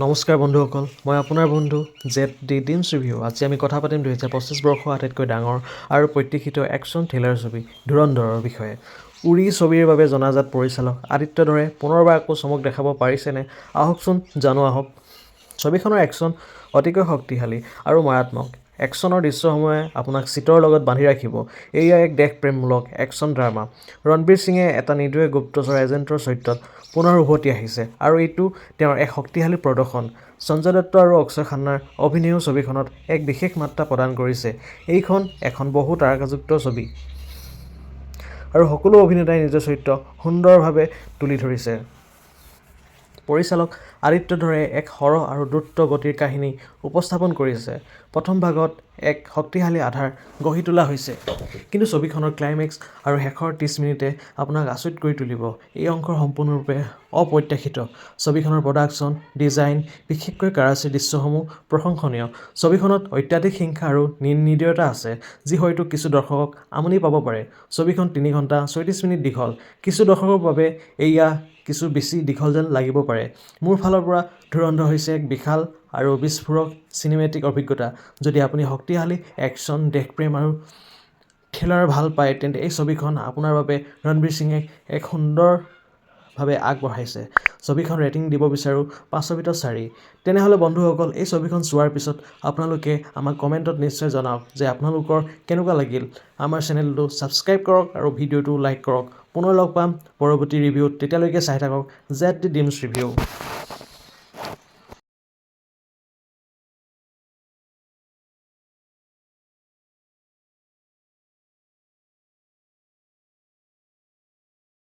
নমস্কাৰ বন্ধুসকল, মই আপোনাৰ বন্ধু জেড ডি ডিমছ ৰিভিউ। আজি আমি কথা পাতিম 2025 বৰ্ষৰ আটাইতকৈ ডাঙৰ আৰু প্ৰতীক্ষিত একশ্যন থ্ৰিলাৰ ছবি ধুৰন্ধৰৰ বিষয়ে। উৰি ছবিৰ বাবে জনাজাত পৰিচালক আদিত্য ধৰে পুনৰবাৰ আকৌ চমক দেখাব পাৰিছেনে? আহকচোন জানো আহক। ছবিখনৰ একশ্যন অতিকৈ শক্তিশালী আৰু মাৰাত্মক। একশ্যনৰ দৃশ্যসমূহে আপোনাক চিটৰ লগত বান্ধি ৰাখিব। এয়া এক দেশপ্ৰেমমূলক একশ্যন ড্ৰামা। ৰণবীৰ সিঙে এটা নিৰ্দয়ী গুপ্তচৰ এজেণ্টৰ চৰিত্ৰত পুনৰ উভতি আহিছে আৰু এইটো তেওঁৰ এক শক্তিশালী প্ৰদৰ্শন। সঞ্জয় দত্ত আৰু অক্ষয় খান্নাৰ অভিনয়েও ছবিখনত এক বিশেষ মাত্ৰা প্ৰদান কৰিছে। এইখন এখন বহু তাৰকাযুক্ত ছবি আৰু সকলো অভিনেতাই নিজৰ চৰিত্ৰ সুন্দৰভাৱে তুলি ধৰিছে। পৰিচালক আদিত্য ধৰে এক সৰহ আৰু দ্ৰুত গতিৰ কাহিনী উপস্থাপন কৰিছে। প্ৰথম ভাগত এক শক্তিশালী আধাৰ গঢ়ি তোলা হৈছে, কিন্তু ছবিখনৰ ক্লাইমেক্স আৰু শেষৰ 30 মিনিটে আপোনাক আচৰিত কৰি তুলিব। এই অংশ সম্পূৰ্ণৰূপে অপ্ৰত্যাশিত। ছবিখনৰ প্ৰডাকশ্যন ডিজাইন, বিশেষকৈ কৰাচীৰ দৃশ্যসমূহ প্ৰশংসনীয়। ছবিখনত অত্যাধিক হিংসা আৰু নিৰ্দয়তা আছে, যি হয়তো কিছু দৰ্শকক আমনি পাব পাৰে। ছবিখন 3 ঘণ্টা 36 মিনিট দীঘল। কিছু দৰ্শকৰ বাবে এয়া কিছু বেছি দীঘল যেন লাগিব পাৰে। মোৰ ফালৰ পৰা ধুৰন্ধৰ হৈছে এক বিশাল আৰু বিস্ফোৰক চিনেমেটিক অভিজ্ঞতা। যদি আপুনি শক্তিশালী একশ্যন, দেশপ্ৰেম আৰু থ্ৰিলাৰ ভাল পায়, তেন্তে এই ছবিখন আপোনাৰ বাবে। ৰণবীৰ সিঙে এক সুন্দৰভাৱে আগবঢ়াইছে। ছবিখন ৰেটিং দিব বিচাৰোঁ 5ৰ ভিতৰত 4। তেনেহ'লে বন্ধুসকল, এই ছবিখন চোৱাৰ পিছত আপোনালোকে আমাক কমেণ্টত নিশ্চয় জনাওক যে আপোনালোকৰ কেনেকুৱা লাগিল। আমাৰ চেনেলটো ছাবস্ক্ৰাইব কৰক আৰু ভিডিঅ'টো লাইক কৰক। পুনৰ লগ পাম পৰৱৰ্তী ৰিভিউত। তেতিয়ালৈকে চাই থাকক জেড ডি ডিমছ ৰিভিউ।